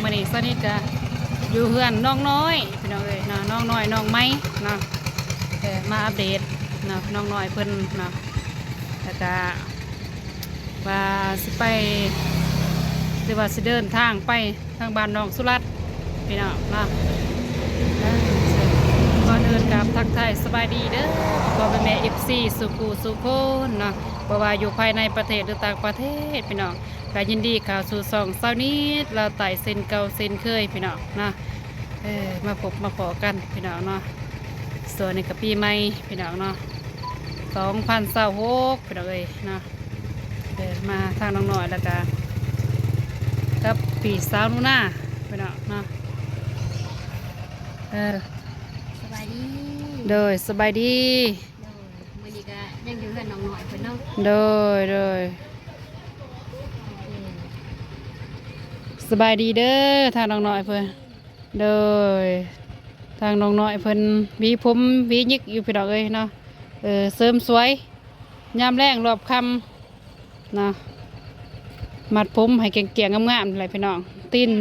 ມື້ນີ້ສາວນິດກະຢູ່ເຮືອນນ້ອງນ້ອຍພີ່ນ້ອງເອີຍເນາະ ນ້ອງນ້ອຍນ້ອງໃໝ່ເນາະ ເອີ ມາອັບເດດເນາະ ນ້ອງນ້ອຍເພິ່ນເນາະ ແລ້ວກະວ່າຊິໄປ ຫຼືວ່າຊິເດີນທາງໄປທາງບ້ານນ້ອງສຸລັດພີ່ນ້ອງເນາະ ເອີ ກ່ອນອື່ນກະທັກທາຍສະບາຍດີເດີ ພໍ່ແມ່ເອັຟຊີສູ່ຄູ່ສູ່ຄົນເນາະ ບໍ່ວ່າຢູ່ພາຍໃນປະເທດ ຫຼື ຕ່າງປະເທດພີ່ນ້ອງ ກະຍິນດີເຂົ້າສູ່ຊ່ອງສາວນິດລາວໃຕ້ເຊັ່ນເກົ່າເຊັ່ນເຄີຍພີ່ນ້ອງເນາະ ເອີ ມາພົບມາພໍ້ກັນພີ່ນ້ອງເນາະ ຊ່ວງນີ້ກະປີໃໝ່ພີ່ນ້ອງເນາະ ສອງພັນຊາວຫົກພີ່ນ້ອງເອີຍເນາະ ເອີ ມາທາງນ້ອງນ້ອຍ ແລ້ວກະກັບພີ່ສາວໜູນາພີ່ນ້ອງເນາະ ເອີ ສະບາຍດີ ໂດຍ ສະບາຍດີ ໂດຍ ມື້ນີ້ກະຍັງຢູ່ເຮືອນນ້ອງນ້ອຍເພິ່ນເນາະ ໂດຍ ໂດຍ ໂອເຄ ສະບາຍດີເດີ ທາງນ້ອງນ້ອຍເພິ່ນ ໂດຍ ທາງນ້ອງນ້ອຍເພິ່ນຫວີຜົມຫວີຫຍິກຢູ່ພີ່ນ້ອງເອີຍເນາະ ເອີ ເສີມສວຍຍາມແລງລອບຄ່ຳເນາະ ມັດຜົມໃຫ້ແກ່ງໆງາມໆນີ້ແຫຼະພີ່ນ້ອງ ຕີນ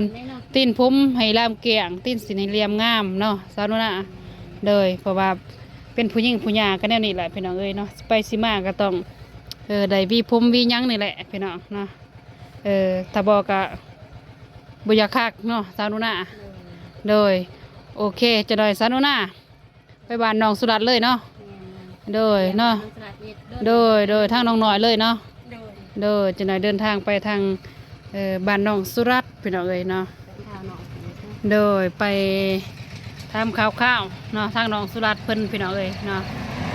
ຕີນຜົມໃຫ້ລາມກວ້າງ ຕີນສິ້ນໃຫ້ຫຼ່ຽມງາມເນາະ ສາວໜູນາ ໂດຍ ເພາະວ່າເປັນຜູ້ຍິງຜູ້ຍ່າກະແນວນີ້ແຫຼະພີ່ນ້ອງເອີຍເນາະ ຊິໄປຊິມາກະຕ້ອງ ເອີ ໄດ້ຫວີຜົມຫວີຫຍັງນີ້ແຫຼະພີ່ນ້ອງເນາະ ເອີ ຖ້າບໍ່ກະບໍ່ຢາກຄັກເນາະ ສາວໜູນາ ໂດຍ ໂອເຄ ຈະໄດ້ສາວໜູນາ ໄປບ້ານນ້ອງສຸລັດເລີຍເນາະ ໂດຍເນາະ ໂດຍ ໂດຍ ທາງນ້ອງນ້ອຍເລີຍເນາະ ໂດຍ ໂດຍ ຈະໄດ້ເດີນທາງໄປທາງ ເອີ ບ້ານນ້ອງສຸລັດພີ່ນ້ອງເອີຍເນາະ ໂດຍ ໄປ ຖາມຂ່າວໆເນາະ ທາງນ້ອງສຸລັດເພິ່ນພີ່ນ້ອງເອີຍເນາະ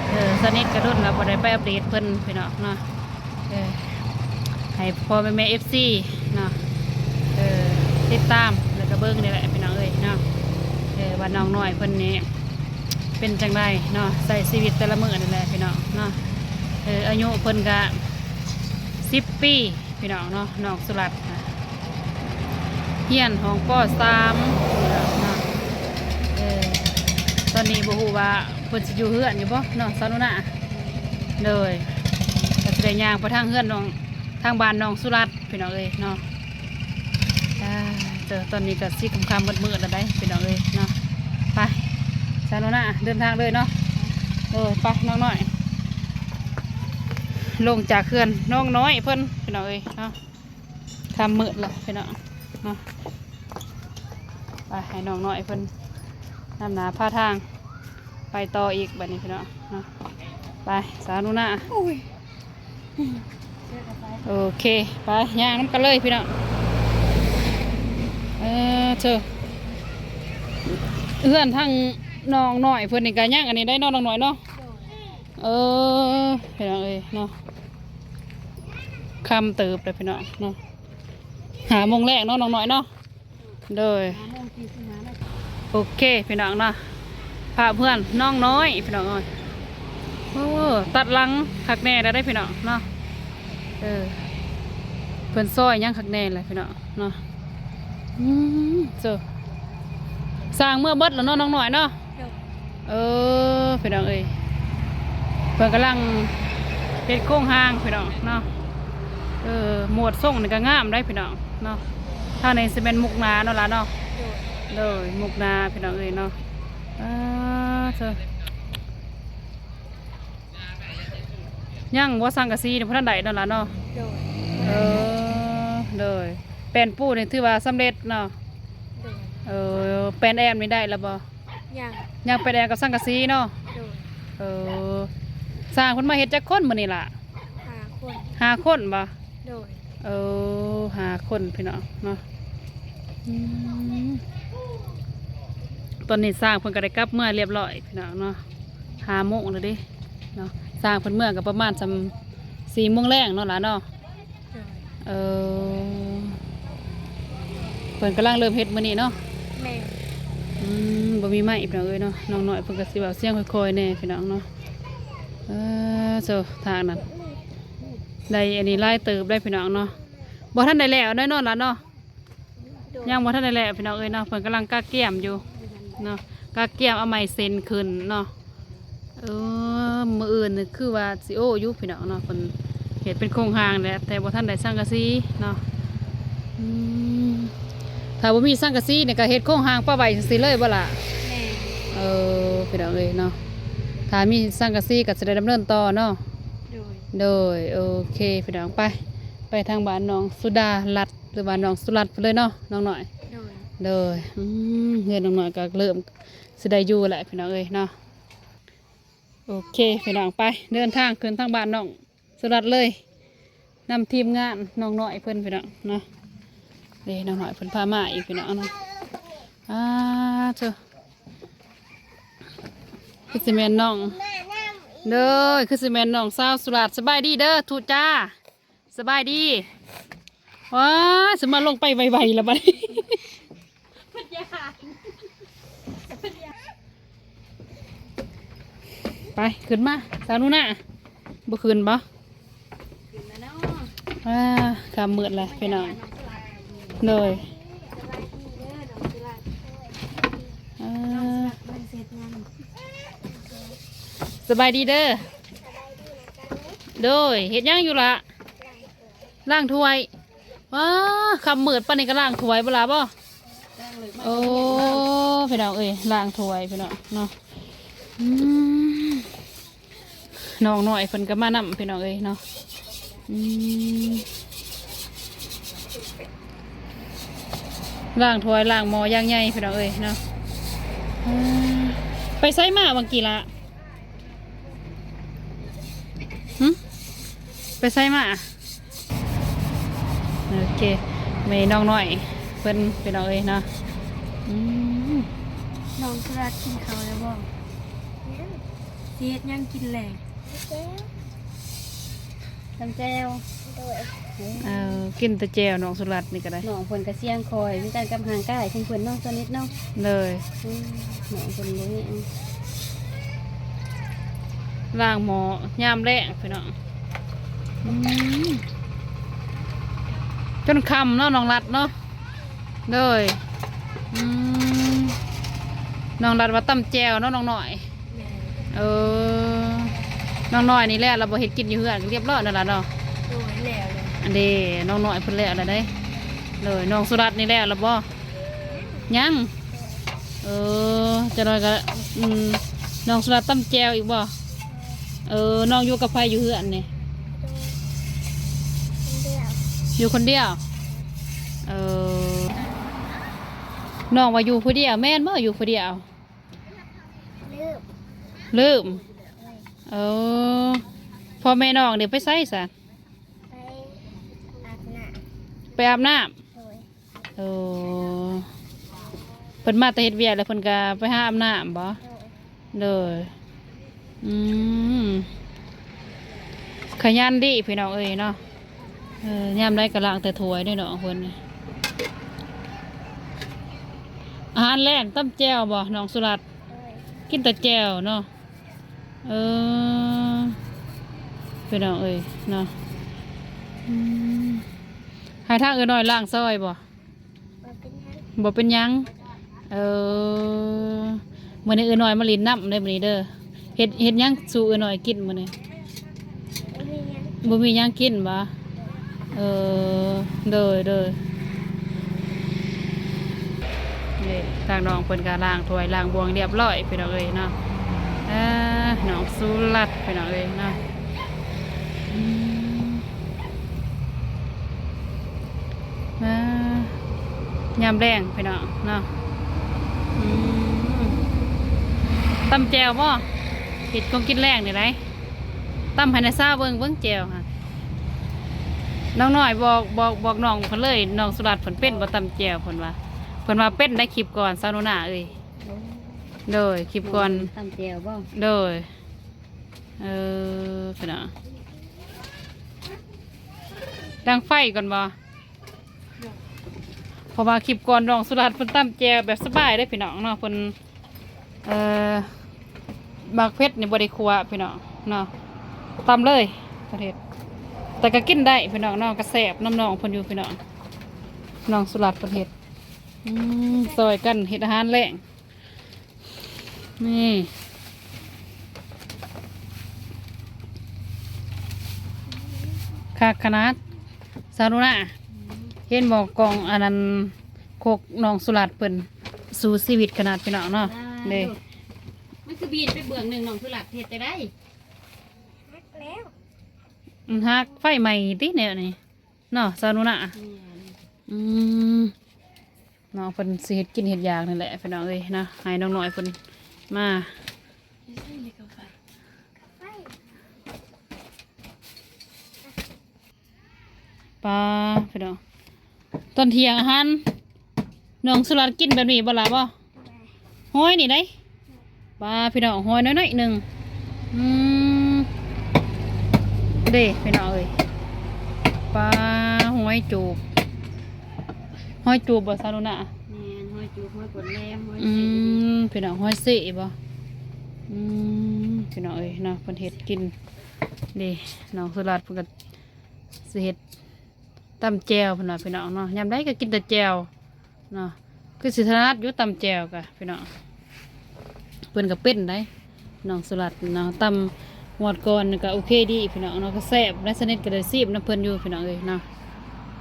ເອີ ສາວນິດກະດົນລະບໍ່ໄດ້ໄປອັບເດດເພິ່ນພີ່ນ້ອງເນາະ ເອີ ໃຫ້ພໍ່ແມ່ເອັຟຊີເນາະ ເອີ ຕິດຕາມ ແລ້ວກະເບິ່ງນີ້ແຫຼະພີ່ນ້ອງເອີຍເນາະ ເອີ ວ່ານ້ອງນ້ອຍເພິ່ນນີ້ເປັນຈັ່ງໃດເນາະ ໃຊ້ຊີວິດແຕ່ລະມື້ນີ້ແຫຼະພີ່ນ້ອງເນາະ ເອີ ອາຍຸເພິ່ນກະສິບປີ ພີ່ນ້ອງເນາະ ນ້ອງສຸລັດນະ ຮຽນຫ້ອງ ປໍສາມ ເນາະ ເອີ ຕອນນີ້ບໍ່ຮູ້ວ່າເພິ່ນຊິຢູ່ເຮືອນຢູ່ບໍ່ເນາະ ສາວໜູນາ ໂດຍ ກະຊິໄດ້ຍ່າງໄປທາງເຮືອນນ້ອງ ທາງບ້ານນ້ອງສຸລັດພີ່ນ້ອງເອີຍເນາະ ອ່າ ເຈົ້າ ຕອນນີ້ກະຊິຄ່ຳໆມືດໆແລ້ວໃດ໋ພີ່ນ້ອງເອີຍເນາະ ໄປ ສາວໜູນາ ເດີນທາງເລີຍເນາະ ເອີ ໄປ ນ້ອງນ້ອຍ ລົງຈາກເຮືອນນ້ອງນ້ອຍເພິ່ນພີ່ນ້ອງເອີຍເນາະ ຄ່ຳມືດແລ້ວພີ່ນ້ອງເນາະ ໄປ ໃຫ້ນ້ອງນ້ອຍເພິ່ນນຳໜ້າພາທາງໄປຕໍ່ອີກບາດນີ້ພີ່ນ້ອງເນາະ ໄປ ສາວໜູນາ ໂອເຄ ໄປ ຍ່າງນຳກັນເລີຍພີ່ນ້ອງ ເອີ ເທີ ເຮືອນທາງນ້ອງນ້ອຍເພິ່ນນີ້ກະຍັງອັນນີ້ໄດ໋ເນາະ ນ້ອງນ້ອຍເນາະ ເອີ ພີ່ນ້ອງເອີຍເນາະ ຄ່ຳເຕີບແລ້ວພີ່ນ້ອງເນາະ ຫ້າໂມງແລງເນາະ ນ້ອງນ້ອຍເນາະ ໂດຍ ໂອເຄພີ່ນ້ອງເນາະ ພາບເຮືອນນ້ອງນ້ອຍພີ່ນ້ອງເອີຍ ໂອ້ ຕັດຫຼັງຄັກແນ່ແລ້ວເດ້ພີ່ນ້ອງເນາະ ເອີ ເພິ່ນຊອຍຫຍັງຄັກແນ່ແຫຼະພີ່ນ້ອງເນາະ ອືມ ໂອ້ ສ້າງເມືອເບິດແລ້ວເນາະ ນ້ອງນ້ອຍເນາະ ໂດຍ ເອີ ພີ່ນ້ອງເອີຍ ເພິ່ນກຳລັງເຮັດໂຄງຮ່າງພີ່ນ້ອງເນາະ ເອີ ໝວດຊົງນີ້ກະງາມໄດ໋ພີ່ນ້ອງເນາະ ທາງນີ້ຊິແມ່ນມຸກໜາເນາະຫຼາເນາະ ໂດຍ ໂດຍ ມຸກໜາພີ່ນ້ອງເອີຍເນາະ ອ່າ ເທີ ຍັງບໍ່ ສັງກະສີນີ້ບໍ່ທັນໄດ້ເນາະຫຼາເນາະ ໂດຍ ເອີ ໂດຍ ແປ້ນປູນີ້ຖືວ່າສຳເລັດເນາະ ໂດຍ ເອີ ແປ້ນແອ້ມນີ້ໄດ້ລະບໍ່? ຍັງ ຍັງແປ້ນແອ້ມກັບສັງກະສີເນາະ ໂດຍ ເອີ ຊ່າງເພິ່ນມາເຮັດຈັກຄົນມື້ນີ້ລະ? ຫ້າຄົນ ຫ້າຄົນບໍ່? ໂດຍ ເອີ ຫ້າຄົນພີ່ນ້ອງເນາະ ອືມ ຕອນນີ້ຊ່າງເພິ່ນກະໄດ້ກັບເມືອລຽບຮ້ອຍພີ່ນ້ອງເນາະ ຫ້າໂມງແລ້ວເດ້ເນາະ ຊ່າງເພິ່ນເມືອກະປະມານສ່ຳສີ່ໂມງແລງເນາະຫຼາເນາະ ໂດຍ ເອີ ເພິ່ນກຳລັງເລີ່ມເຮັດມື້ນີ້ເນາະ ແມ່ນ ອືມ ບໍ່ມີໄມ້ພີ່ນ້ອງເອີຍເນາະ ນ້ອງນ້ອຍເພິ່ນກະຊິເວົ້າສຽງຄ່ອຍໆແດ່ພີ່ນ້ອງເນາະ ເອີ ໂຊ ທາງນັ້ນ ໄດ້ອັນນີ້ຫຼາຍເຕີບໄດ໋ພີ່ນ້ອງເນາະ ບໍ່ທັນໄດ້ແລ້ວແນ່ນອນລະເນາະ ໂດຍ ຍັງບໍ່ທັນໄດ້ແລ້ວພີ່ນ້ອງເອີຍເນາະ ເພິ່ນກຳລັງກະກຽມຢູ່ເນາະ ກະກຽມເອົາໄມ້ເສັ້ນຂຶ້ນເນາະ ເອີ ມື້ອື່ນນີ້ຄືວ່າຊິໂອ້ຢູ່ພີ່ນ້ອງເນາະ ເພິ່ນເຮັດເປັນໂຄງຮ່າງແຫຼະ ແຕ່ບໍ່ທັນໄດ້ສັງກະສີເນາະ ອືມ ຖ້າບໍ່ມີສັງກະສີນີ້ກໍເຮັດໂຄງຮ່າງປະໄວ້ຈັ່ງຊີ້ເລີຍບໍ່ລະ? ແມ່ນ. ເອີ ພີ່ນ້ອງເອີຍເນາະ ຖ້າມີສັງກະສີກໍຊິໄດ້ດຳເນີນຕໍ່ເນາະ. ໂດຍ ໂດຍ ໂອເຄ ພີ່ນ້ອງ ໄປ ໄປທາງບ້ານນ້ອງສຸດາລັດ ຫຼືວ່ານ້ອງສຸລັດພຸ້ນເລີຍເນາະ ນ້ອງນ້ອຍ. ໂດຍ ໂດຍ ອືມ ເຮືອນນ້ອງນ້ອຍກໍເລີ່ມຊິໄດ້ຢູ່ແລ້ວ ພີ່ນ້ອງເອີຍເນາະ. ໂອເຄ ພີ່ນ້ອງ ໄປ ເດີນທາງຂຶ້ນທາງບ້ານນ້ອງສຸລັດເລີຍ ນຳທີມງານນ້ອງນ້ອຍເພິ່ນ ພີ່ນ້ອງເນາະ. ເດ້ ນ້ອງນ້ອຍເພິ່ນພາມາອີກ ພີ່ນ້ອງເນາະ. ອາ ໂທ້ ຄືຊິແມ່ນນ້ອງ ໂດຍ ຄືຊິແມ່ນນ້ອງສາວສຸລັດ. ສະບາຍດີເດີ ທຸຈ້າ. ສະບາຍດີ. ວ້າ ຊິມາລົງໄປໄວໆລະບັດນີ້. ໄປ ຂຶ້ນມາ ສາວໜູນາ. ບໍ່ຂຶ້ນບໍ່? ຂຶ້ນແລ້ວເນາະ. ອ່າ ຄ່ຳມືດແລ້ວພີ່ນ້ອງ. ໂດຍ ອ່າ ສະບາຍດີເດີ. ໂດຍ ເຮັດຫຍັງຢູ່ລະ? ລ້າງຖ້ວຍ. ວ້າ ຄ່ຳມືດປານນີ້ກໍລ້າງຖ້ວຍບໍ່ລະບໍ່? ໂອ້ ພີ່ນ້ອງເອີຍ ລ້າງຖ້ວຍພີ່ນ້ອງເນາະ. ອືມ ນ້ອງນ້ອຍເພິ່ນກໍມານຳ ພີ່ນ້ອງເອີຍເນາະ. ອືມ ລ້າງຖ້ວຍລ້າງໝໍ້ຢ່າງໃຫຍ່ ພີ່ນ້ອງເອີຍເນາະ. ເອີ ໄປໃສມາຫວ່າງກີ້ລະ? ຫຶ ໄປໃສມາ? ໂອເຄ ແມ່ນ້ອງນ້ອຍເພິ່ນ ພີ່ນ້ອງເອີຍເນາະ. ອືມ ນ້ອງສຸລັດກິນເຂົ້າແລ້ວບໍ່? ຍັງ. ຊິເຮັດຫຍັງກິນແລງ? ຕຳແຈ່ວ ຕຳແຈ່ວ. ໂດຍ ເອີ ກິນແຕ່ແຈ່ວ ນ້ອງສຸລັດນີ້ກໍໄດ້. ນ້ອງເພິ່ນກໍສຽງຄ່ອຍຄືກັນກັບຮ່າງກາຍຂອງເພິ່ນເນາະ ສະນິດເນາະ. ໂດຍ ອືມ ນ້ອງເພິ່ນບໍ່ແຮງ. ລ້າງໝໍ້ຍາມແລງພີ່ນ້ອງ. ອືມ ຈົນຄ່ຳເນາະ ນ້ອງລັດເນາະ. ໂດຍ ອືມ ນ້ອງລັດວ່າຕຳແຈ່ວເນາະ ນ້ອງນ້ອຍ. ແມ່ນ. ເອີ ນ້ອງນ້ອຍນີ້ແລ້ວລະບໍ່? ເຮັດກິນຢູ່ເຮືອນກໍລຽບຮ້ອຍນັ້ນລະເນາະ. ໂດຍ ແລ້ວແລ້ວ. ອັນເດ ນ້ອງນ້ອຍເພິ່ນແລ້ວລະເດ້. ໂດຍ ນ້ອງສຸລັດນີ້ແລ້ວລະບໍ່? ຍັງ. ເອີ ຈັກໜ້ອຍກໍ ອືມ ນ້ອງສຸລັດຕຳແຈ່ວອີກບໍ່? ເອີ ນ້ອງຢູ່ກັບໃຜຢູ່ເຮືອນນີ້? ຢູ່ຄົນດຽວ. ເອີ ນ້ອງວ່າຢູ່ຜູ້ດຽວ ແມ່ນບໍ່? ຢູ່ຜູ້ດຽວ. ລືມ ລືມ. ເອີ ພໍ່ແມ່ນ້ອງເດ ໄປໃສຊະ? ໄປອາບນ້ຳ ໄປອາບນ້ຳ. ໂດຍ ເອີ ເພິ່ນມາແຕ່ເຮັດວຽກແລ້ວເພິ່ນກໍໄປຫາອາບນ້ຳບໍ່? ໂດຍ ໂດຍ. ອືມ ຂະຫຍັນດີພີ່ນ້ອງເອີຍເນາະ. ເອີ ຍາມໃດກໍລ້າງແຕ່ຖ້ວຍເດ້ນ້ອງເພິ່ນ. ອາຫານແລງຕຳແຈ່ວບໍ່ ນ້ອງສຸລັດ? ໂດຍ ກິນແຕ່ແຈ່ວເນາະ. ເອີ ພີ່ນ້ອງເອີຍເນາະ. ອືມ ໃຫ້ທາງເອື້ອຍນ້ອຍລ້າງຊອຍບໍ່? ບໍ່ເປັນຫຍັງ ບໍ່ເປັນຫຍັງ. ເອີ ມື້ນີ້ເອື້ອຍນ້ອຍມາຫຼິ້ນນຳເດ້ມື້ນີ້ເດີ. ເຮັດ ເຮັດຫຍັງສູ່ເອື້ອຍນ້ອຍກິນມື້ນີ້? ບໍ່ມີຫຍັງ ບໍ່ມີຫຍັງກິນບໍ່? ເອີ ໂດຍ ໂດຍ. ນີ້ ທາງນ້ອງເພິ່ນກໍລ້າງຖ້ວຍລ້າງບ່ວງລຽບຮ້ອຍ ພີ່ນ້ອງເອີຍເນາະ. ອ່າ ນ້ອງສຸລັດ ພີ່ນ້ອງເອີຍເນາະ. ອືມ ອ່າ ຍາມແລງພີ່ນ້ອງເນາະ. ອືມ ຕຳແຈ່ວບໍ່? ເຮັດຂອງກິນແລງນີ້ໄດ໋. ຕຳໃຫ້ນ້າສາວເບິ່ງ ເບິ່ງແຈ່ວຫັ້ນ. ນ້ອງນ້ອຍບອກ ບອກ ບອກນ້ອງເພິ່ນເລີຍ ນ້ອງສຸລັດເພິ່ນເປັນບໍ່ຕຳແຈ່ວ ເພິ່ນວ່າ ເພິ່ນວ່າເປັນໄດ໋. ຄລິບກ່ອນ ສາວໜູນາເອີຍ. ໂອ້ ໂດຍ ຄລິບກ່ອນ ຕຳແຈ່ວບໍ່? ໂດຍ. ເອີ ພີ່ນ້ອງ ດັງໄຟກ່ອນບໍ່? ເພາະວ່າຄລິບກ່ອນນ້ອງສຸລັດເພິ່ນຕຳແຈ່ວແບບສະບາຍເດ້ພີ່ນ້ອງເນາະ. ເພິ່ນ ເອີ ໝາກເຜັດນີ້ບໍ່ໄດ້ຂົ້ວພີ່ນ້ອງເນາະ ຕຳເລີຍເພິ່ນເຮັດ. ແຕ່ກໍກິນໄດ້ພີ່ນ້ອງເນາະ ກໍແຊບນຳນ້ອງເພິ່ນຢູ່ພີ່ນ້ອງ. ນ້ອງສຸລັດເພິ່ນເຮັດ ອືມ ຊ່ອຍກັນເຮັດອາຫານແລງ. ນີ້ ຄັກຂະໜາດ ສາວໜູນາ. ເຫັນບໍ່ ກ່ອງອັນນັ້ນ ຄົກນ້ອງສຸລັດເພິ່ນ ສູ້ຊີວິດຂະໜາດ ພີ່ນ້ອງເນາະ. ອ່າ ເດ້ ມັນຄືບີນໄປເບື້ອງໜຶ່ງ ນ້ອງສຸລັດເຮັດຈັ່ງໃດ? ຫັກແລ້ວ. ມັນຫັກ ໄຟໄໝ້ຕິແນວນີ້ເນາະ ສາວໜູນາ? ແມ່ນ. ອືມ ເນາະ ເພິ່ນຊິເຮັດກິນເຮັດຢາກນີ້ແຫຼະ ພີ່ນ້ອງເອີຍເນາະ. ໃຫ້ນ້ອງນ້ອຍເພິ່ນມາ ປາ ພີ່ນ້ອງ ຕອນທ່ຽງອາຫານນ້ອງສຸລັດກິນແບບນີ້ບໍ່ລະ? ບໍ່ ຫອຍນີ້ໄດ໋. ປາ ພີ່ນ້ອງ ຫອຍນ້ອຍໆໜຶ່ງ. ອືມ ເດ້ ພີ່ນ້ອງເອີຍ ປາ ຫອຍຈູບ ຫອຍຈູບບໍ່ ສາວໜູນາ? ແມ່ນ ຫອຍຈູບ ຫອຍປອນແລມ ຫອຍ ອື ເສະ ພີ່ນ້ອງ ຫອຍເສະບໍ່? ອືມ ພີ່ນ້ອງເອີຍເນາະ ເພິ່ນເຮັດກິນ. ເດ້ ນ້ອງສຸລັດເພິ່ນກໍຊິເຮັດຕຳແຈ່ວ ພີ່ນ້ອງ ພີ່ນ້ອງເນາະ. ຍາມໃດກໍກິນແຕ່ແຈ່ວເນາະ ຄືຊິຖະໜັດຢູ່ຕຳແຈ່ວກະ ພີ່ນ້ອງ. ເພິ່ນກໍເປັນໄດ໋ ນ້ອງສຸລັດເນາະ. ຕຳງວດກ່ອນກໍໂອເຄດີ ພີ່ນ້ອງເນາະ ກໍແຊບ ແລະ ສະນິດກໍໄດ້ຊີມນຳເພິ່ນຢູ່ ພີ່ນ້ອງເອີຍເນາະ.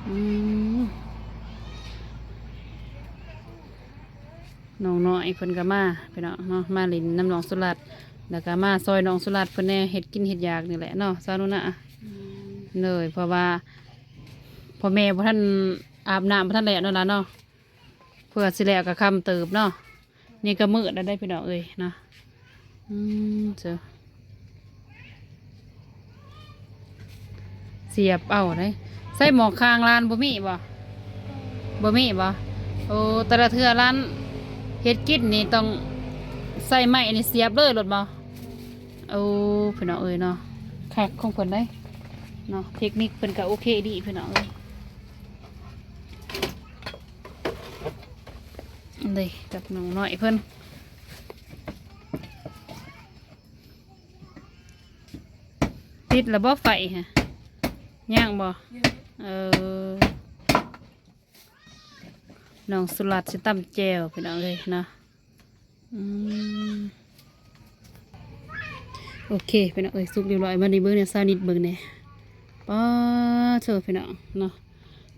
ອືມ ນ້ອງນ້ອຍເພິ່ນກໍມາ ພີ່ນ້ອງເນາະ ມາຫຼິ້ນນຳນ້ອງສຸລັດ ແລ້ວກໍມາຊ່ອຍນ້ອງສຸລັດເພິ່ນແດ່ ເຮັດກິນເຮັດຢາກນີ້ແຫຼະເນາະ ສາວໜູນາ. ອືມ ເລີຍ ເພາະວ່າພໍ່ແມ່ບໍ່ທັນອາບນ້ຳ ບໍ່ທັນແລ້ວເນາະຫຼານເນາະ. ເພື່ອຊິແລ້ວກໍຄ່ຳເຕີບເນາະ. ນີ້ກໍມືດແລ້ວເດ້ ພີ່ນ້ອງເອີຍເນາະ. ອືມ ເຈົ້າ ສຽບເອົາເດ້. ໃຊ້ໝໍ້ຄາງຫຼານບໍ່ມີບໍ່? ບໍ່ມີບໍ່? ໂອ້ ແຕ່ລະເທື່ອຫຼານເຮັດກິນນີ້ຕ້ອງໃຊ້ໄມ້ນີ້ສຽບເລີຍໂລດບໍ່? ໂອ້ ພີ່ນ້ອງເອີຍເນາະ ຄັກຂອງເພິ່ນເດ້ເນາະ. ເທັກນິກເພິ່ນກໍໂອເຄດີ ພີ່ນ້ອງເອີຍ. ເດ້ ກັບນ້ອງນ້ອຍເພິ່ນ ຕິດລະບໍ່ໄຟຫະ? ຍັງບໍ່? ຍັງ. ເອີ ນ້ອງສຸລັດຊິຕຳແຈ່ວ ພີ່ນ້ອງເອີຍເນາະ. ອືມ ໂອເຄ ພີ່ນ້ອງເອີຍ ສຸກຮຽບຮ້ອຍ. ມານີ້ເບິ່ງແດ່ ສາວນິດເບິ່ງແດ່. ປາໂທ້ ພີ່ນ້ອງເນາະ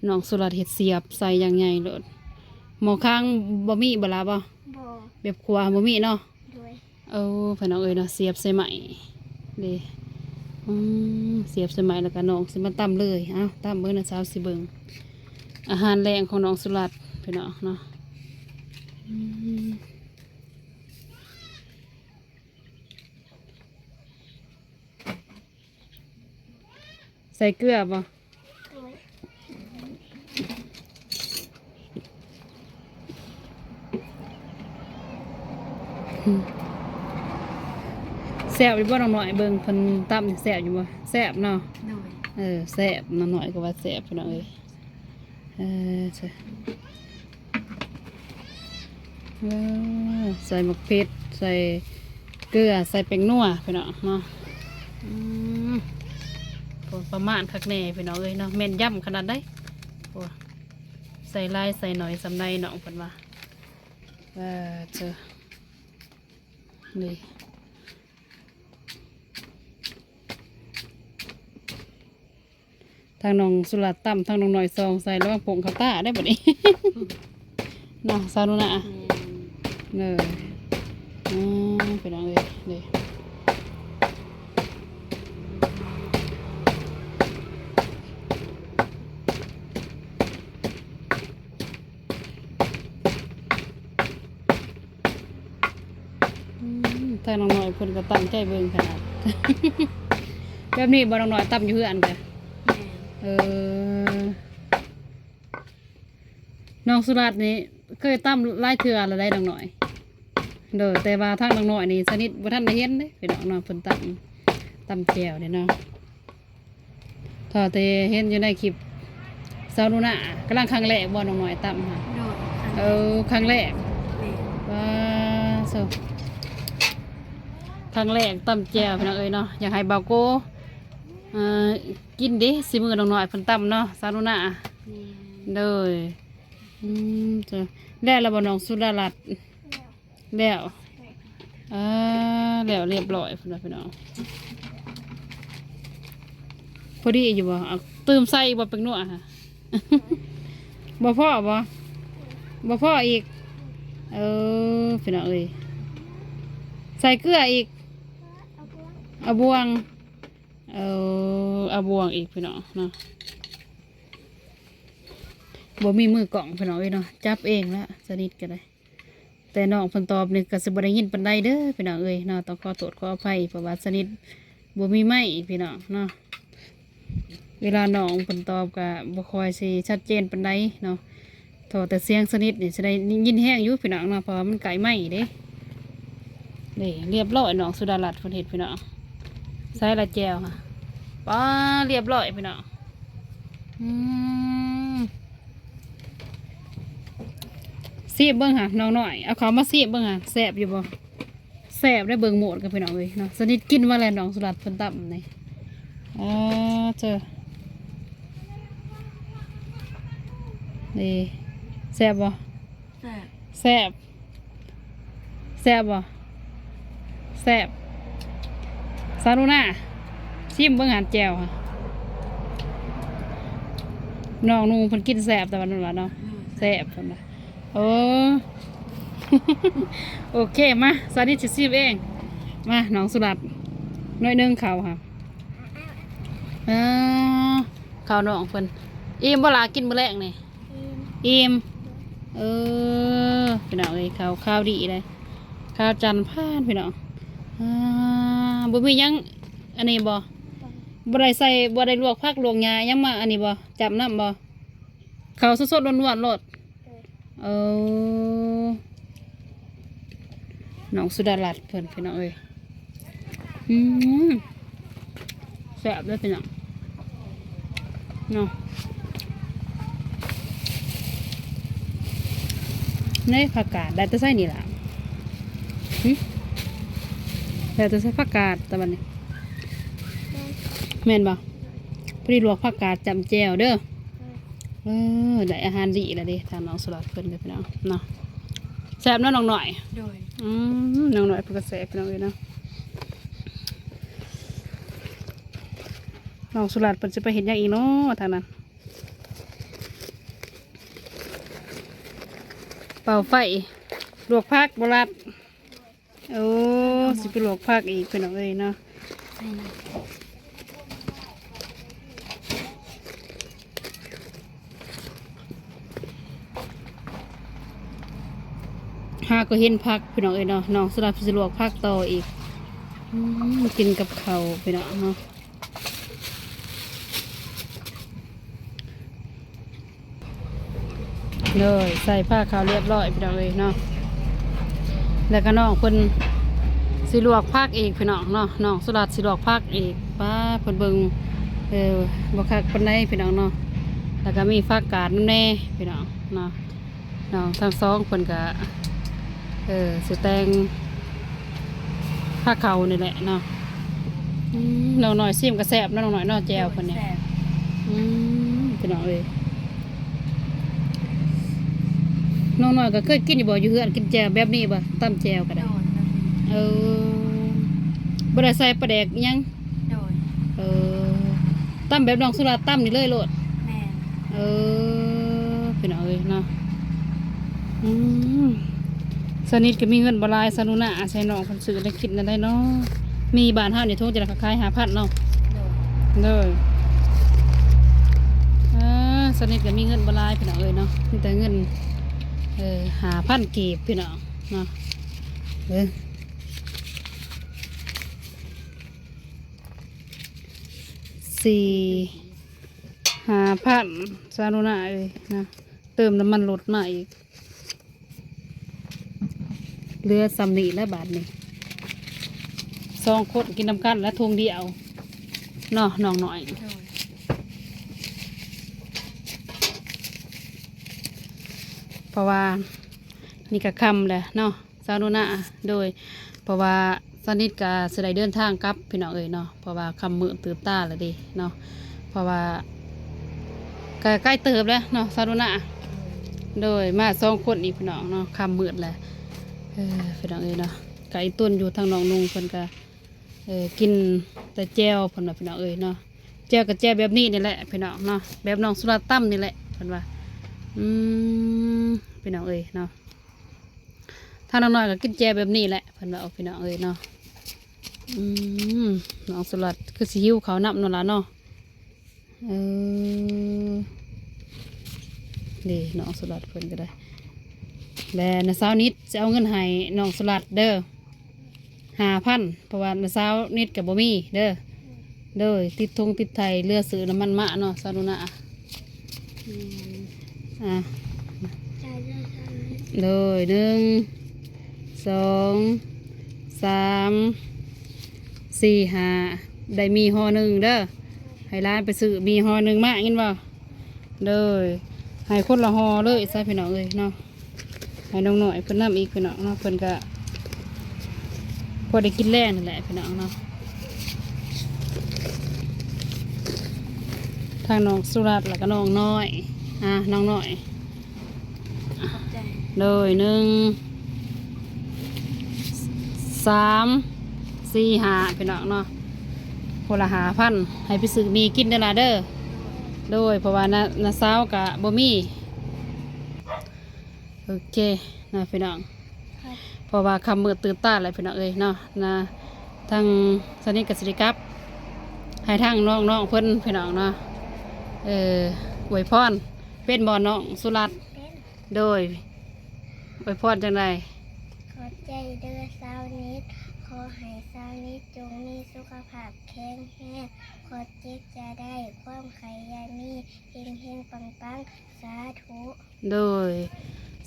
ນ້ອງສຸລັດເຮັດສຽບໃສ່ຢ່າງໃຫຍ່ໂລດ. ໝໍ້ຄາງບໍ່ມີບໍ່ລະ? ບໍ່ ບໍ່ ແບບຄົວບໍ່ມີເນາະ. ໂດຍ. ເອີ ພີ່ນ້ອງເອີຍເນາະ ສຽບໃສ່ໄມ້ເດ້. ອືມ ສຽບໃສ່ໄມ້ ແລ້ວກໍນ້ອງຊິມາຕຳເລີຍ. ເອົ້າ ຕຳເບິ່ງ ນ້າສາວຊິເບິ່ງອາຫານແລງຂອງນ້ອງສຸລັດ ພີ່ນ້ອງເນາະ. ອືມ ໃສ່ເກືອບໍ່? ໂດຍ. ແຊບຢູ່ບໍ່ນ້ອງນ້ອຍ? ເບິ່ງເພິ່ນຕຳນີ້ແຊບຢູ່ບໍ່? ແຊບເນາະ. ໂດຍ. ເອີ ແຊບ ນ້ອງນ້ອຍກໍວ່າແຊບ ພີ່ນ້ອງເອີຍ. ເອີ ເອີ ໃສ່ໝາກເຜັດ ໃສ່ເກືອ ໃສ່ແປ້ງນົວ ພີ່ນ້ອງເນາະ. ອືມ ໂອ້ ປະມານຄັກແນ່ ພີ່ນ້ອງເອີຍເນາະ ແມ່ນຢຳຂະໜາດໃດ. ໂອ້ ໃສ່ຫຼາຍໃສ່ໜ້ອຍສ່ຳໃດ ນ້ອງເພິ່ນວ່າ. ເອີ ເຈົ້າ ນີ້ ທັງນ້ອງສຸລັດຕຳ ທັງນ້ອງນ້ອຍສ່ອງໃສ່ ລະວັງປົງເຂົ້າຕາເດ້ບັດນີ້ ເນາະ ສາວໜູນາ. ແມ່ນ. ເອີ ອືມ ພີ່ນ້ອງເອີຍ ນີ້. ອືມ ທາງນ້ອງນ້ອຍເພິ່ນກໍຕັ້ງໃຈເບິ່ງຂະໜາດ. ແບບນີ້ບໍ່ ນ້ອງນ້ອຍຕຳຢູ່ເຮືອນກະ? ແມ່ນ. ເອີ ນ້ອງສຸລັດນີ້ເຄີຍຕຳຫຼາຍເທື່ອແລ້ວໄດ໋ນ້ອງນ້ອຍ. ໂດຍ ແຕ່ວ່າທາງນ້ອງນ້ອຍນີ້ສະນິດບໍ່ທັນໄດ້ເຫັນເດ້ ພີ່ນ້ອງເນາະ ເພິ່ນຕຳ ຕຳແຈ່ວນີ້ເນາະ. ເທົ່າແຕ່ເຫັນຢູ່ໃນຄລິບສາວໜູນາ ກຳລັງຄັ້ງແລກບໍ່ ນ້ອງນ້ອຍຕຳຫະ? ໂດຍ. ເອີ ຄັ້ງແລກ. ແມ່ນ. ວ້າ ໂຊ ຄັ້ງແລກຕຳແຈ່ວ ພີ່ນ້ອງເອີຍເນາະ. ຢາກໃຫ້ບ່າວໂກ ເອີ ກິນເດ້ ສີມືນ້ອງນ້ອຍເພິ່ນຕຳເນາະ ສາວໜູນາ. ແມ່ນ. ໂດຍ. ອືມ ເຈົ້າ ແລ້ວລະບໍ່ ນ້ອງສຸດາລັດ? ແລ້ວ ອ່າ ແລ້ວຮຽບຮ້ອຍພຸ້ນລະພີ່ນ້ອງ. ພໍດີຢູ່ບໍ່? ເອົາຕື່ມໃສ່ອີກບໍ່ແປ້ງນົວຫະ? ບໍ່ພໍບໍ່? ບໍ່ພໍອີກ. ເອີ ພີ່ນ້ອງເອີຍ ໃສ່ເກືອອີກ. ເອົາບ່ວງ ເອີ ເອົາບ່ວງອີກ ພີ່ນ້ອງເນາະ. ບໍ່ມີມືກ້ອງ ພີ່ນ້ອງເອີຍເນາະ ຈັບເອງລະ ສະນິດກໍໄດ້. ແຕ່ນ້ອງເພິ່ນຕອບນີ້ກໍຊິບໍ່ໄດ້ຍິນປານໃດເດີ ພີ່ນ້ອງເອີຍເນາະ. ຕ້ອງຂໍໂທດຂໍອະໄພ ເພາະວ່າສະນິດບໍ່ມີໄມ ພີ່ນ້ອງເນາະ. ເວລານ້ອງເພິ່ນຕອບກໍບໍ່ຄ່ອຍຊິຊັດເຈນປານໃດເນາະ. ເທົ່າແຕ່ສຽງສະນິດນີ້ຊິໄດ້ຍິນແຮງຢູ່ ພີ່ນ້ອງເນາະ ເພາະວ່າມັນໃກ້ໄມເດ້. ນີ້ ລຽບຮ້ອຍ ນ້ອງສຸດາລັດເພິ່ນເຮັດ ພີ່ນ້ອງ. ໃສ່ລະແຈ່ວ ປາ ລຽບຮ້ອຍ ພີ່ນ້ອງ. ອືມ ຊີມເບິ່ງຫາ ນ້ອງນ້ອຍ ເອົາເຂົ້າມາຊີມເບິ່ງຫາ ແຊບຢູ່ບໍ່? ແຊບໄດ້ ເບິ່ງໂໝດກັນ ພີ່ນ້ອງເອີຍເນາະ. ສະນິດກິນມາແລ້ວ ນ້ອງສຸດາລັດເພິ່ນຕຳນີ້. ອໍ ເຈີ ນີ້ ແຊບບໍ່? ແຊບ ແຊບ ແຊບບໍ່? ແຊບ. ສາວໜູນາ ຊີມເບິ່ງຫັ້ນແຈ່ວ ນ້ອງໜູເພິ່ນກິນແຊບ ແຕ່ວ່ານັ້ນວ່າເນາະ ອືມ ແຊບເພິ່ນວ່າ. ໂອ້ ໂອເຄ ມາ ສາວນິດຊິຊີມເອງ. ມາ ນ້ອງສຸລັດ ໜ້ອຍໜຶ່ງເຂົ້າຫະ. ເອີ ເຂົ້ານ້ອງເພິ່ນ. ອີ່ມບໍ່ລະ ກິນມື້ແລງນີ້? ອີ່ມ ອີ່ມ. ເອີ ພີ່ນ້ອງເອີຍ ເຂົ້າ ຄາວດີເດ້ ຄາວຈັນພານ ພີ່ນ້ອງ. ອ່າ ບໍ່ມີຫຍັງອັນນີ້ບໍ່? ບໍ່ໄດ້ໃສ່ ບໍ່ໄດ້ລວກຜັກລວກຫຍ້າຫຍັງມາອັນນີ້ບໍ່? ຈ້ຳນ້ຳບໍ່? ເຂົ້າສົດໆ ລ້ວນໆ ໂລດ. ເອີ ນ້ອງສຸດາລັດເພິ່ນ ພີ່ນ້ອງເອີຍ. ອືມ ແຊບເດີພີ່ນ້ອງເນາະ. ໃນຜັກກາດໄດ້ແຕ່ໃສນີ້ລະ? ຫຶ ໄດ້ແຕ່ໃສຜັກກາດຕະບັດນີ້ ແມ່ນບໍ່? ພໍດີລວກຜັກກາດຈ້ຳແຈ່ວເດີ. ເອີ ໄດ້ອາຫານດີແລ້ວເດ້ ທາງນ້ອງສຸລັດເພິ່ນກໍພີ່ນ້ອງເນາະ. ແຊບເນາະນ້ອງນ້ອຍ? ໂດຍ. ອືມ ນ້ອງນ້ອຍເພິ່ນກໍແຊບພີ່ນ້ອງເອີຍເນາະ. ນ້ອງສຸລັດເພິ່ນຊິໄປເຮັດຫຍັງອີກເນາະທາງນັ້ນ? ເປົ່າໄຟ ລວກຜັກບໍ່ລັດ? ໂອ້ ຊິໄປລວກຜັກອີກພີ່ນ້ອງເອີຍເນາະ. ຫາກໍເຫັນຜັກພີ່ນ້ອງເອີຍເນາະ. ນ້ອງສະຫຼັບຊິລວກຜັກຕໍ່ອີກ ອືມ ກິນກັບເຂົ້າພີ່ນ້ອງເນາະ. ເລີຍ ໃສ່ຜ້າຂາວລຽບຮ້ອຍພີ່ນ້ອງເອີຍເນາະ. ແລ້ວກໍນ້ອງເພິ່ນຊິລວກຜັກອີກພີ່ນ້ອງເນາະ. ນ້ອງສຸລັດຊິລວກຜັກອີກ. ປ້າ ເພິ່ນເບິ່ງ ເອີ ບໍ່ຄັກປານໃດພີ່ນ້ອງເນາະ. ແລ້ວກໍມີຜັກກາດນຳແດ່ພີ່ນ້ອງເນາະ. ນ້ອງທັງສອງເພິ່ນກະ ເອີ ຊິແຕ່ງພາເຂົ້ານີ້ແຫຼະເນາະ. ອືມ ນ້ອງນ້ອຍຊີມກະແຊບເນາະ ນ້ອງນ້ອຍເນາະ ແຈ່ວເພິ່ນນີ້. ໂດຍ ແຊບ. ອືມ ພີ່ນ້ອງເອີຍ ນ້ອງນ້ອຍກໍເຄີຍກິນຢູ່ບໍ່ ຢູ່ເຮືອນ ກິນແຈ່ວແບບນີ້ບໍ່? ຕຳແຈ່ວກໍໄດ້. ໂດຍ ແບບນີ້. ເອີ ບໍ່ໄດ້ໃສ່ປາແດກອີ່ຫຍັງ? ໂດຍ. ເອີ ຕຳແບບນ້ອງສຸລາຕຳນີ້ເລີຍໂລດ. ແມ່ນ. ເອີ ພີ່ນ້ອງເອີຍເນາະ. ອືມ ສະນິດກໍມີເງິນບໍ່ຫຼາຍ ສາວໜູນາ ໃຫ້ນ້ອງເພິ່ນຊື້ໄດ້ກິນນັ້ນໄດ້ເນາະ. ມີບ້ານເຮົານີ້ ຖົງຈະໄດ້ຂາຍຫ້າພັນເນາະ. ໂດຍ. ເອີ ສະນິດກໍມີເງິນບໍ່ຫຼາຍພີ່ນ້ອງເອີຍເນາະ ມີແຕ່ເງິນ ເອີ ຫ້າພັນກີບພີ່ນ້ອງເນາະ. ເອີ ສີ່ ຫ້າພັນ ສາວໜູນາເອີຍນະ. ເຕີມນ້ຳມັນລົດມາອີກ ເຫຼືອສ່ຳນີ້ແຫຼະບາດນີ້. ສອງຄົນກິນນຳກັນແຫຼະ ຖົງດຽວເນາະ ນ້ອງນ້ອຍ. ໂດຍ. ເພາະວ່ານີ້ກໍຄ່ຳແລ້ວເນາະ ສາວໜູນາ. ໂດຍ. ເພາະວ່າສາວນິດກໍຊິໄດ້ເດີນທາງກັບພີ່ນ້ອງເອີຍເນາະ ເພາະວ່າຄ່ຳມືດຕື່ນຕາແລ້ວເດ້ເນາະ. ເພາະວ່າກໍໄກເຕີບແລ້ວເນາະ ສາວໜູນາ. ໂດຍ. ມາສອງຄົນນີ້ພີ່ນ້ອງເນາະ ຄ່ຳມືດແລ້ວ. ເອີ ພີ່ນ້ອງເອີຍເນາະ ໄກຕົນຢູ່ ທາງນ້ອງນຸ່ງເພິ່ນກໍ ເອີ ກິນແຕ່ແຈ່ວເພິ່ນວ່າ ພີ່ນ້ອງເອີຍເນາະ. ແຈ່ວກໍແຈ່ວແບບນີ້ນີ້ແຫຼະພີ່ນ້ອງເນາະ ແບບນ້ອງສຸລາຕຳນີ້ແຫຼະເພິ່ນວ່າ. ອືມ ພີ່ນ້ອງເອີຍເນາະ. ທາງນ້ອງນ້ອຍກໍກິນແຈ່ວແບບນີ້ແຫຼະ ເພິ່ນວ່າ ໂອ້ ພີ່ນ້ອງເອີຍເນາະ. ອືມ ນ້ອງສຸລັດຄືຊິຫິວເຂົ້ານຳນັ້ນລະເນາະ. ເອີ ເດ້ ນ້ອງສຸລັດເພິ່ນກໍໄດ້ ແລະ ນ້າສາວນິດຊິເອົາເງິນໃຫ້ນ້ອງສຸລັດເດີ ຫ້າພັນ ເພາະວ່ານ້າສາວນິດກໍບໍ່ມີເດີ. ໂດຍ ຕິດທຸງຕິດໄຖເຫຼືອຊື້ນ້ຳມັນມະເນາະ ສາວໜູນາ. ອືມ ອ່າ ຈ່າຍເດີສາວນິດ. ໂດຍ ໜຶ່ງ ສອງ ສາມ ສີ່ ຫ້າ ໄດ້ໝີ່ຫໍ່ໜຶ່ງເດີ ໃຫ້ຫຼານໄປຊື້ໝີ່ຫໍ່ໜຶ່ງມາ ຍິນບໍ່? ໂດຍ ໃຫ້ຄົນລະຫໍ່ເລີຍຊະ ພີ່ນ້ອງເອີຍເນາະ. ໃຫ້ນ້ອງນ້ອຍເພິ່ນນຳອີກ ພີ່ນ້ອງເນາະ ເພິ່ນກະພໍໄດ້ກິນແລງນີ້ແຫຼະ ພີ່ນ້ອງເນາະ. ທາງນ້ອງສຸລັດ ແລ້ວກໍນ້ອງນ້ອຍ ອ່າ ນ້ອງນ້ອຍ ຂອບໃຈ. ໂດຍ ໜຶ່ງ ສາມ ສີ່ ຫ້າ ພີ່ນ້ອງເນາະ ຄົນລະຫ້າພັນ ໃຫ້ໄປຊື້ໝີ່ກິນເດີຫຼາເດີ. ໂດຍ ເພາະວ່ານ້າ ນ້າສາວກະບໍ່ມີ. ໂອເຄນະພີ່ນ້ອງ ເພາະວ່າຄ່ຳມືດຕື່ນຕາແລ້ວພີ່ນ້ອງເອີຍເນາະ. ນະ ທາງສາວນິດກໍຊິໄດ້ກັບ ໃຫ້ທາງນ້ອງໆເພິ່ນພີ່ນ້ອງເນາະ ເອີ ອວຍພອນ ເປັນບໍ່ນ້ອງສຸລັດ? ເປັນ. ໂດຍ ອວຍພອນຈັ່ງໃດ? ຂອບໃຈເດີສາວນິດ ຂໍໃຫ້ສາວນິດຈົ່ງມີສຸຂະພາບແຂງແຮງ ຄວາມເຈັບຢ່າໄດ້ ຄວາມໄຂ້ຢ່າມີ ເຮັງໆປັງໆ ສາທຸ. ໂດຍ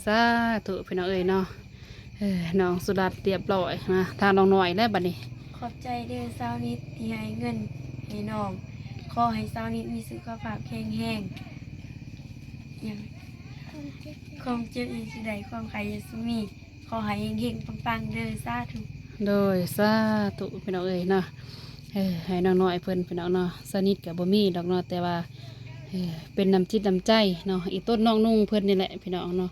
ສາທຸ ພີ່ນ້ອງເອີຍເນາະ. ເອີ ນ້ອງສຸລັດຮຽບຮ້ອຍນະ ທາງນ້ອງນ້ອຍແລ້ວບັດນີ້. ຂອບໃຈເດີສາວນິດທີ່ໃຫ້ເງິນໃຫ້ນ້ອງ ຂໍໃຫ້ສາວນິດມີສຸຂະພາບແຂງແຮງ ຫຍັງ ຄວາມເຈັບ ຄວາມເຈັບຢ່າຊິໄດ້ ຄວາມໄຂ້ຢ່າຊິມີ ຂໍໃຫ້ເຮັງໆປັງໆເດີ ສາທຸ. ໂດຍ ສາທຸ ພີ່ນ້ອງເອີຍເນາະ. ເອີ ໃຫ້ນ້ອງນ້ອຍເພິ່ນ ພີ່ນ້ອງເນາະ ສາວນິດກໍບໍ່ມີດອກເນາະ ແຕ່ວ່າ ເອີ ເປັນນ້ຳຈິດນ້ຳໃຈເນາະ ອີ່ຕົນນ້ອງນຸ່ງເພິ່ນນີ້ແຫຼະ ພີ່ນ້ອງເນາະ.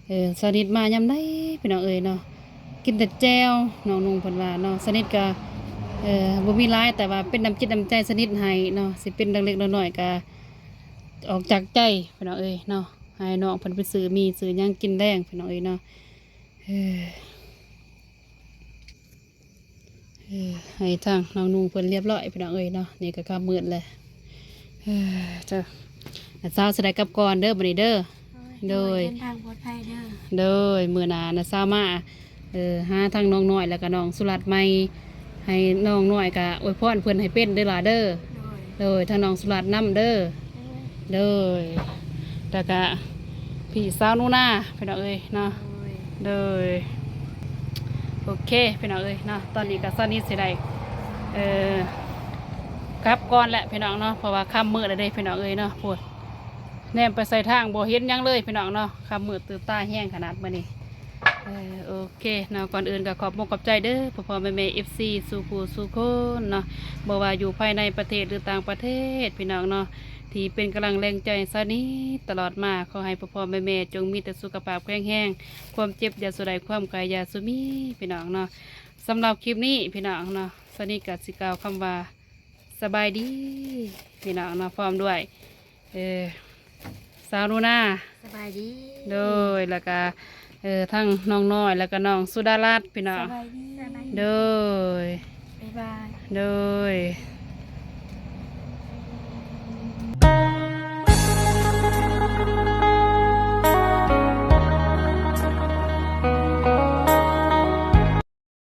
ເອີ ສາວນິດມາຍາມໃດ ພີ່ນ້ອງເອີຍເນາະ ກິນແຕ່ແຈ່ວ ນ້ອງນຸ່ງເພິ່ນວ່າເນາະ. ສາວນິດກໍ ເອີ ບໍ່ມີຫຼາຍ ແຕ່ວ່າເປັນນ້ຳຈິດນ້ຳໃຈ ສາວນິດໃຫ້ເນາະ ຊິເປັນເລັກໆນ້ອຍໆກໍອອກຈາກໃຈ ພີ່ນ້ອງເອີຍເນາະ. ໃຫ້ນ້ອງເພິ່ນໄປຊື້ໝີ່ຊື້ຫຍັງກິນແລງ ພີ່ນ້ອງເອີຍເນາະ. ເອີ ເອີ ໃຫ້ທາງນ້ອງນຸ່ງເພິ່ນຮຽບຮ້ອຍ ພີ່ນ້ອງເອີຍເນາະ. ນີ້ກໍຄ່ຳມືດແລ້ວ ເອີ ເຈົ້າ ນ້າສາວຊິໄດ້ກັບກ່ອນເດີບັດນີ້ເດີ. ໂດຍ ໂດຍ ເດີນທາງປອດໄພເດີ. ໂດຍ ມື້ໜ້ານ້າສາວມາ ເອີ ຫາທາງນ້ອງນ້ອຍ ແລ້ວກໍນ້ອງສຸລັດໃໝ່ ໃຫ້ນ້ອງນ້ອຍກໍອວຍພອນເພິ່ນໃຫ້ເປັນເດີຫຼາເດີ. ໂດຍ ໂດຍ ທາງນ້ອງສຸລັດນຳເດີ. ໂດຍ ໂດຍ ແລ້ວກະພີ່ສາວໜູນາ ພີ່ນ້ອງເອີຍເນາະ. ໂດຍ ໂດຍ ໂອເຄ ພີ່ນ້ອງເອີຍເນາະ. ຕອນນີ້ກະສາວນິດຊິໄດ້ ເອີ ກັບກ່ອນແຫຼະ ພີ່ນ້ອງເນາະ ເພາະວ່າຄ່ຳມືດແລ້ວເດ້ ພີ່ນ້ອງເອີຍເນາະ. ພຸ້ນ ແນມໄປໃສ່ທາງບໍ່ເຫັນຫຍັງເລີຍ ພີ່ນ້ອງເນາະ ຄ່ຳມືດຕື່ນຕາແຮງຂະໜາດມື້ນີ້. ເອີ ໂອ ເຄເນາະ ກ່ອນອື່ນກໍຂອບມຸກຂອບໃຈເດີ ພໍ່ໆແມ່ໆ ເອັຟຊີ ສູ່ຜູ້ສູ່ຄົນເນາະ ບໍ່ວ່າຢູ່ພາຍໃນປະເທດ ຫຼື ຕ່າງປະເທດ ພີ່ນ້ອງເນາະ ທີ່ເປັນກຳລັງແຮງໃຈໃຫ້ສາວນິດຕະຫຼອດມາ. ຂໍໃຫ້ພໍ່ໆແມ່ໆ ຈົ່ງມີແຕ່ສຸຂະພາບແຂງແຮງ ຄວາມເຈັບຢ່າສູ່ໄດ້ ຄວາມໄຂ້ຢ່າສູ່ມີ ພີ່ນ້ອງເນາະ. ສຳລັບຄລິບນີ້ ພີ່ນ້ອງເນາະ ສາວນິດກໍຊິກ່າວຄຳວ່າ ສະບາຍດີ ພີ່ນ້ອງເນາະ ພ້ອມດ້ວຍ ເອີ ສາວໜູນາ ສະບາຍດີ. ໂດຍ ແລ້ວກະ ເອີ ທັງນ້ອງນ້ອຍ ແລ້ວກະນ້ອງສຸດາລັດ ພີ່ນ້ອງ ສະບາຍດີ. ໂດຍ ບາຍບາຍ. ໂດຍ